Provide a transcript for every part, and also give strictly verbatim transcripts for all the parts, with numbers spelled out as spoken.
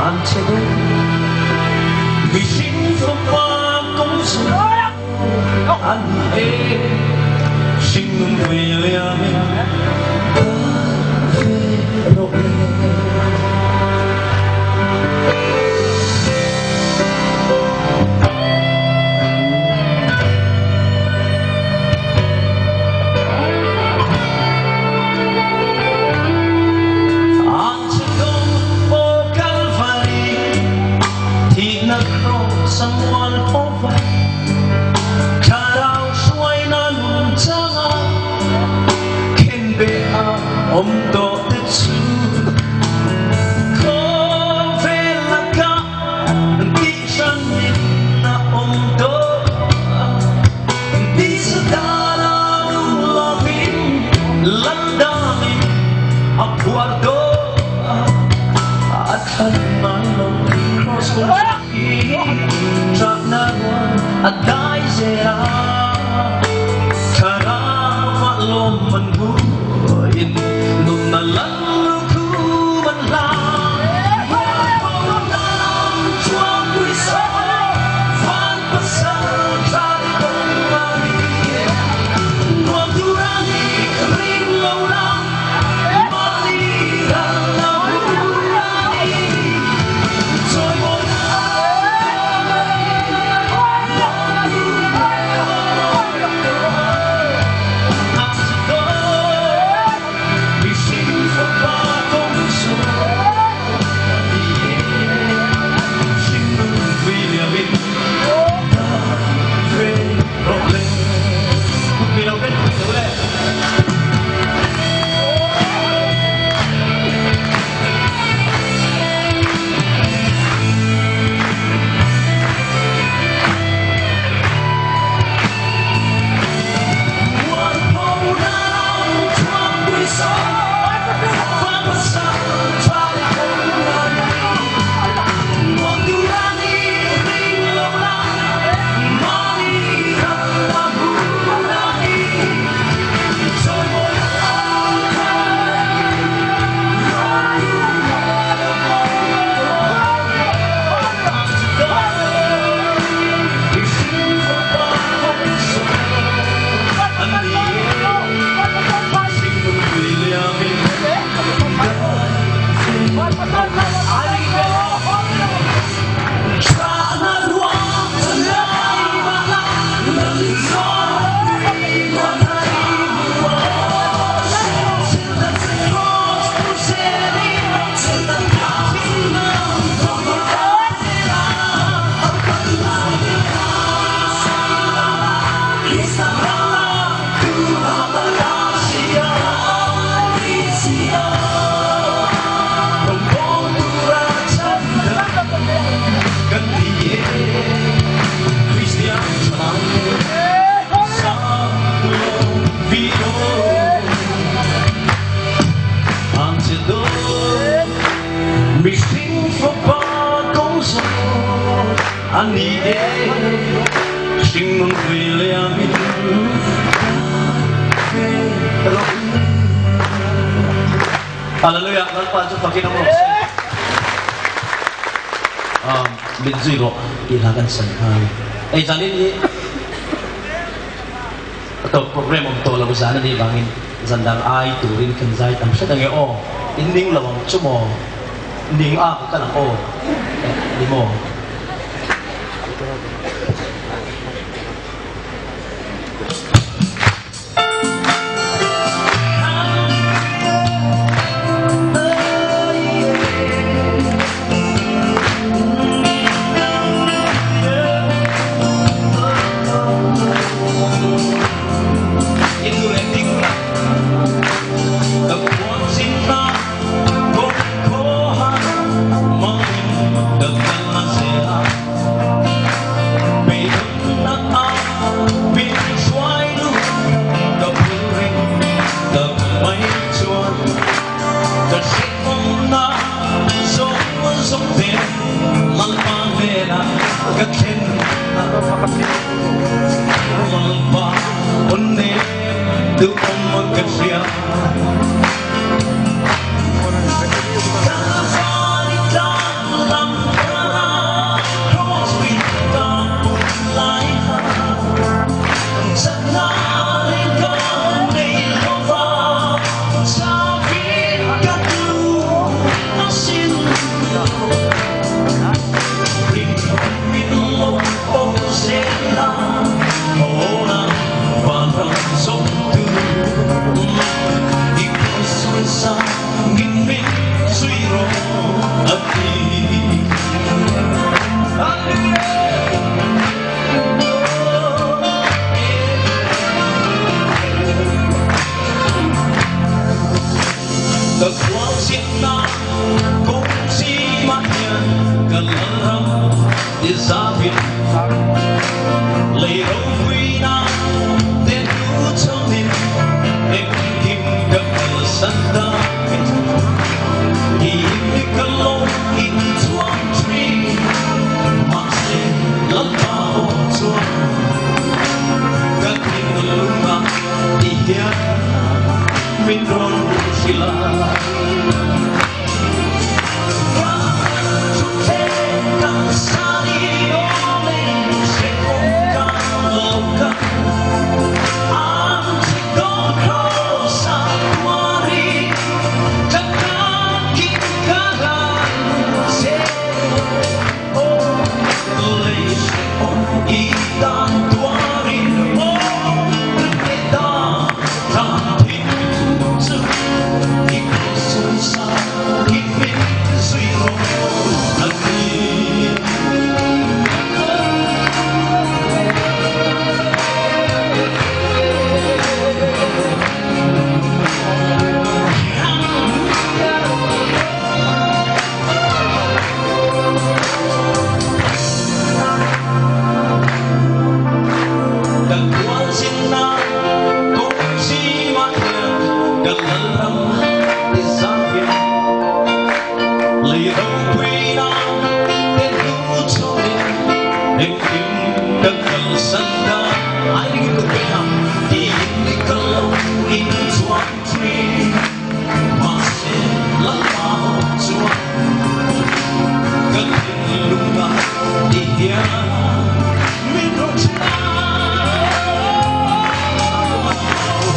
An che deu, mihring fapa kawng zawng an ni e, hringnun vei liamin ta ve rawh e. An che deu, aw Kalvari, thina cross-a mual pawh vai, thlarau hruaina nun changa khenbeh a awm tawh te chu, khawvel laka tihran dingin a awm tawh a. Disa dana nung lovin, lal dangin a phuar tawh a, a thlan ngai lo cross kung hi, ṭhatna ruang a dai zel a, thlarau va lawmman buin, nunna lal Mihring fapa kawng zawng a ni e, hringnun vei liamin. Hallelujah, Lalpa chu fakin a mawng se. Um, min zui rawh, ti hla kan san khan. Ei, zanin hi. A tawp program awm tawh lo zan a ni vangin, zan dang ai turin kan zai tam hret ang e aw. In ning lo ang chu maw? Ning a ka kal ang aw. Ni maw? Ka khualzinna kong siem a hian ka lalram i zauin, lei ropuina te hnu chauin engkim ka kalsan ta. Hi hi ka lo inchuang ṭhin, mahse, Lalpa aw chuan ka thinlunga ti hian min rawn hril a. Kan khualzinna kong siem a hian ka lalram i zauin, lei ropuina te hnu chauin engkim ka kalsan ta. Ai, ni ka pe ha, ti ni ka lo inchuang ṭhin. Mahse, Lalpa chuan ka thinlunga ti hian min rawn hril a.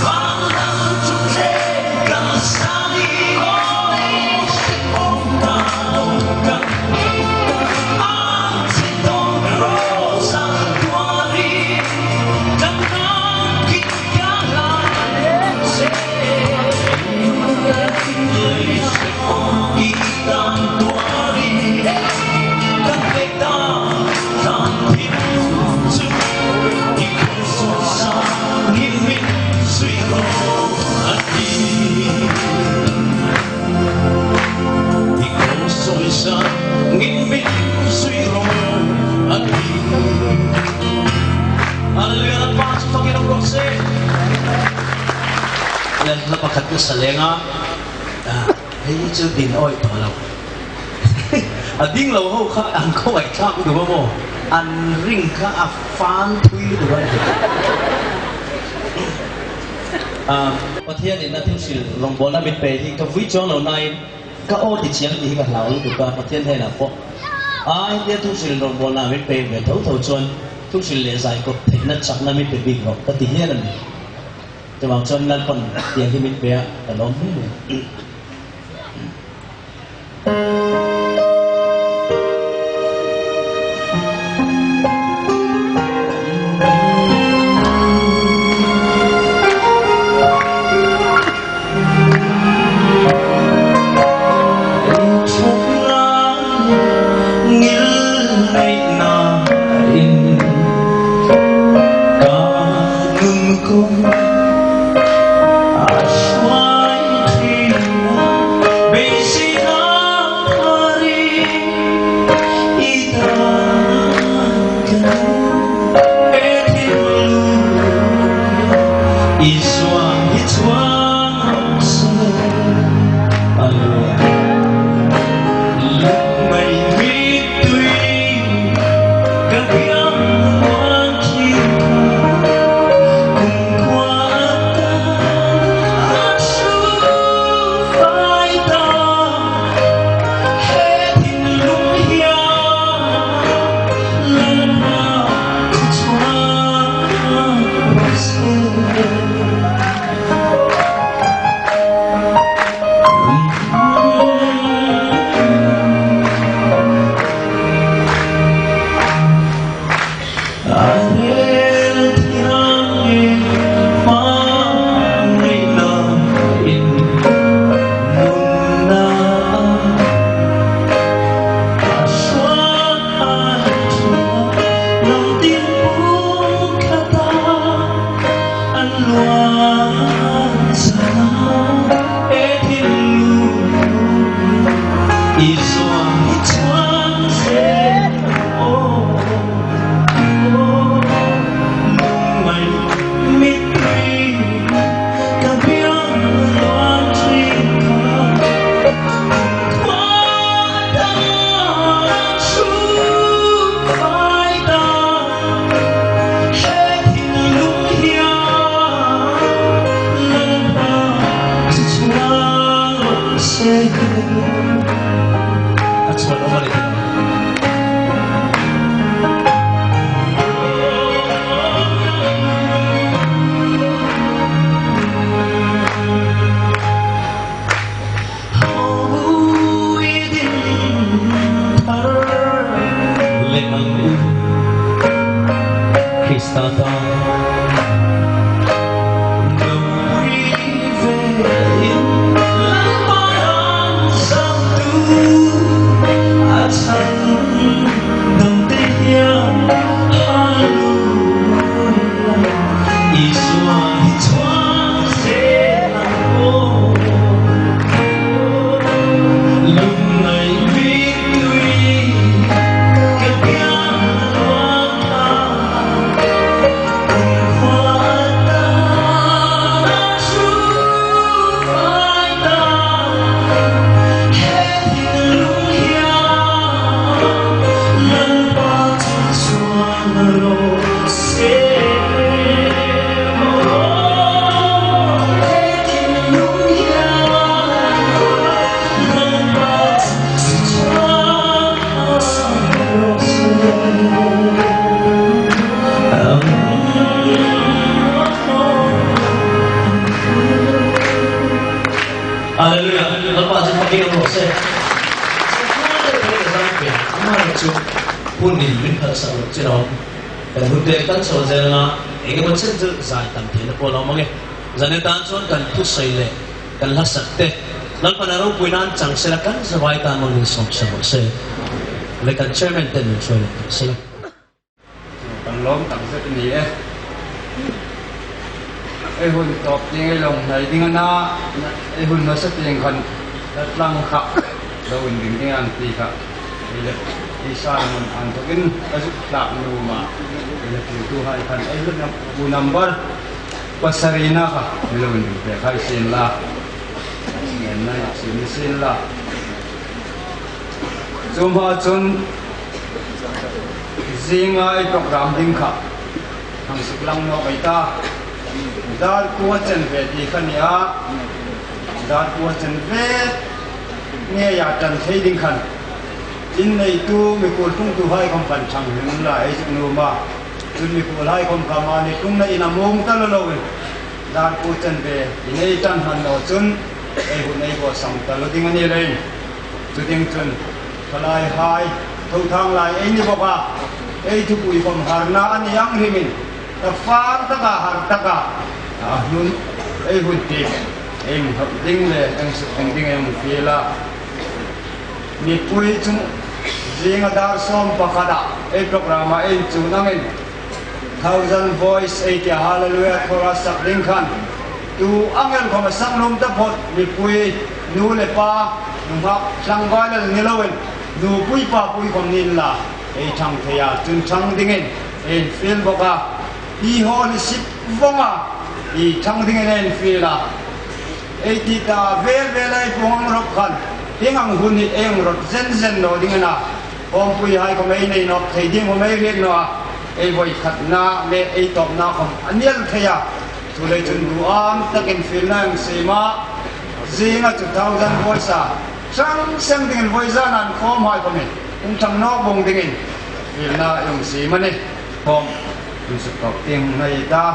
Vanram ṭhutthleng kalsan i awi, se awm ta lo kan. An se tawng rosa tuari kan nang ki Hallelujah, Lalpa chu fakin awm rawh se. Le, la pakhat ka sa leng a. Ah, hei chu ding awih tawh lo. A ding lo ho kha an khawngaihthlak duh a maw. An ring kha a fang thui duh a. Ah, Pathianin a thu hril rawngbawlna min pe hi ka vui chuang lo nain, ka aw ti chiang ti hi ka hlau lutuk a, Pathian hnenah pawh. A, India thu hril rawngbawlna min pe ve tho tho chuan, thu hril leh zai kawp theihna chakna min pe bik rawh ka ti hial a ni. Chuvang chuan Lalpan tiang hi min pe a, ka lawm hle mai. A chhuah awm a ni. Krista ta. Hallelujah. Lalpa chu fakin um raw se. Ama chu hun ni min phal sa lo chino. Kan hun te kan so zel na. Eng emaw chen chu zai tam thei na po lo mange. Zan ni tan chuan kan thusawi le kan hla sak te Lalpan a ropuina an chang sela kan zavai tan min sawm sa raw se. Le kan chairman ten min sawi le sela. Kan lawm tak zet a ni e. Ei hun tawp tieng ei lo hnai ding a na, ei hun hmasa tieng khan la tlang kha lo inding ding ang ti kha. Ei le, ei sa man ang thokin ka zuk tlak nuom a. Ei le, tu hai khan ei hun pu number pasarina kha mi lo inding te khai sin la. Nen nai sin sin la. Chu hma chun zinga ei program ding kha hang suk lang nawk ei ta. Dar kuo chen ve ti kha ni a. Dar kuo chen ve nge ya tan thei ding khan. In neitu mi kul tung tu hai khom pan thang hin la ei zuk nuom a. Chun mi kul hai khom kha mani tung na in a mawng ta lo lo in. Dar kuo chen ve in ei tan han lo chun ei hun ei bo sam ta lo ding a ni le. Chu ding chun, khalai hai, tho thang lai ei ni bawk a, ei thupui khom harna a ni ang hrimin, ta far taka, har taka, a hun, ei hun ti, ei hmu ding le, ei suk ding ding ei hmu fiel a. Mipui chung, zinga dar sawm pakhat a, ei program a ei chun angin, Thousand Voice ei tia Hallelujah chorus sak ding khan. Tu angel khom a sak nuom ta phot mipui nu le pa nunghak tlangval ni loin nupui papui khom ni inla ei thang thei a chun thang dingin ei fiel bawk a. Ei hawl sip vawng a ei thang dingin ei fiel a. Ei ti ta vel vel ei pung ang rawp khan. Hieng ang hun hi ei ang rawt zen zen lo ding a na. Kawngpui hai khom ei nei nawk thei ding khom ei hriet naw a, ei voi khatna le ei tawpna khom a ni el thei a. Chuleiin chun duham takin fielna ei siem a, zinga chu Thousand Voice a, hrang seng dingin voi zan an khawm hai khomin, hung thang nawk vawng dingin, fielna ei siem a nih. Khawm, insuk tawp tieng hung nei ta.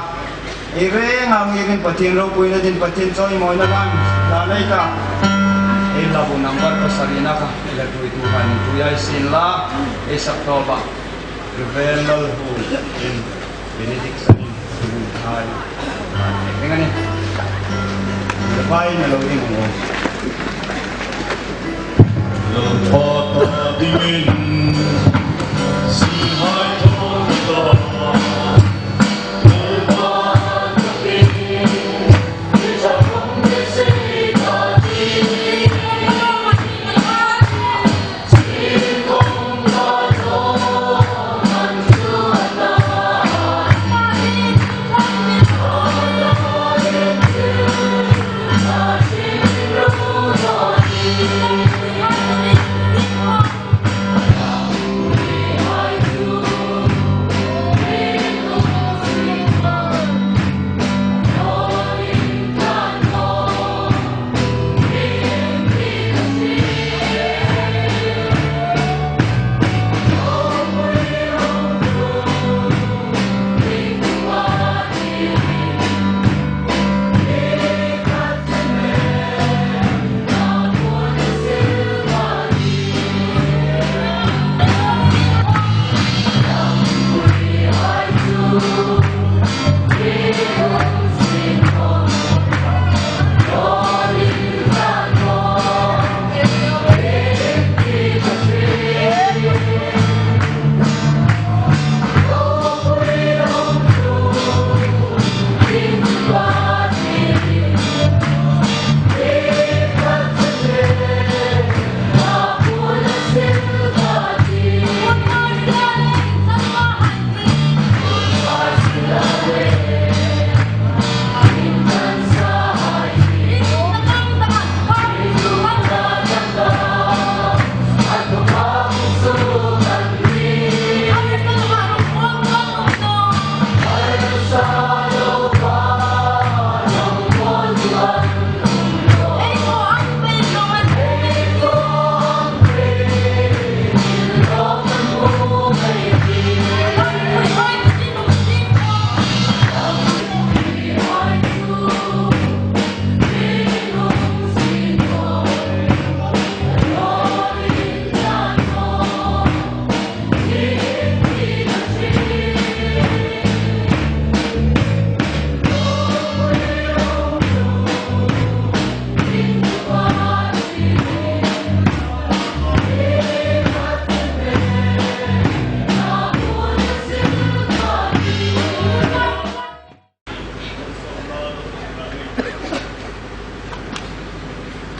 Ei reng ang irin Pathien ropuina dingin Pathien chawimawina dan, dan ei ta. Ei labu number pasarina kha, ei la tuitu khan tui ei sin la, ei sak tawp a. Reverend Lalhu in benediction in hai. Eng a ni. Vai na lo ding ang. Lo thawt ta dingin, si hai thawt ta.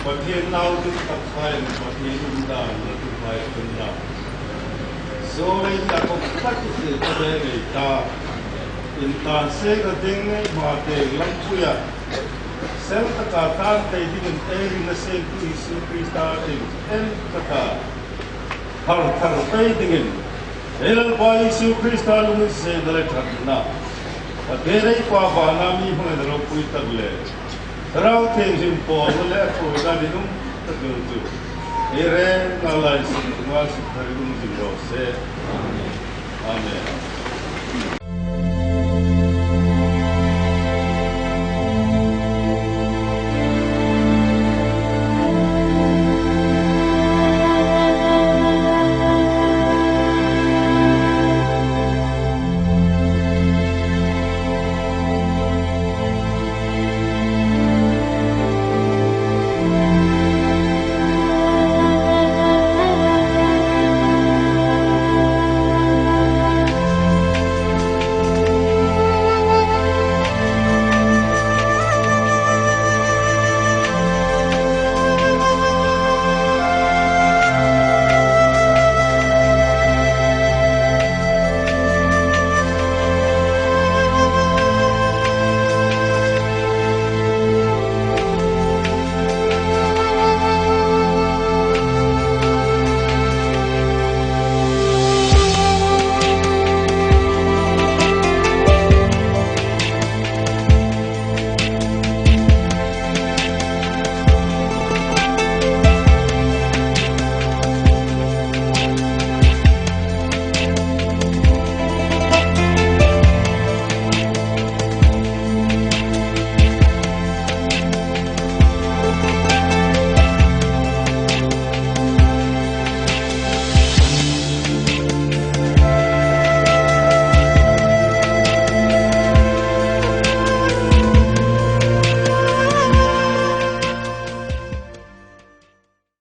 Pathien nau ding tak hai, Pathien um dan na tu hai tun na. So lei ta ko tak se ta de lei ta. In tan se ka ding nei ma te lam puya. Sel ta ka tan te ding in e ring na se tu Isu Krista ding en ta ka. Har thar pei dingin, ei Lalpa Isu Krista lunginsietna le ṭhatna, Pathien ei Pa vana mi hmangin ropui tak le, Thlarau Thienghlim pawlna le a ṭhuoina dinum tak chu, ei renga lai suksunga sukthar um zing raw se. Amen.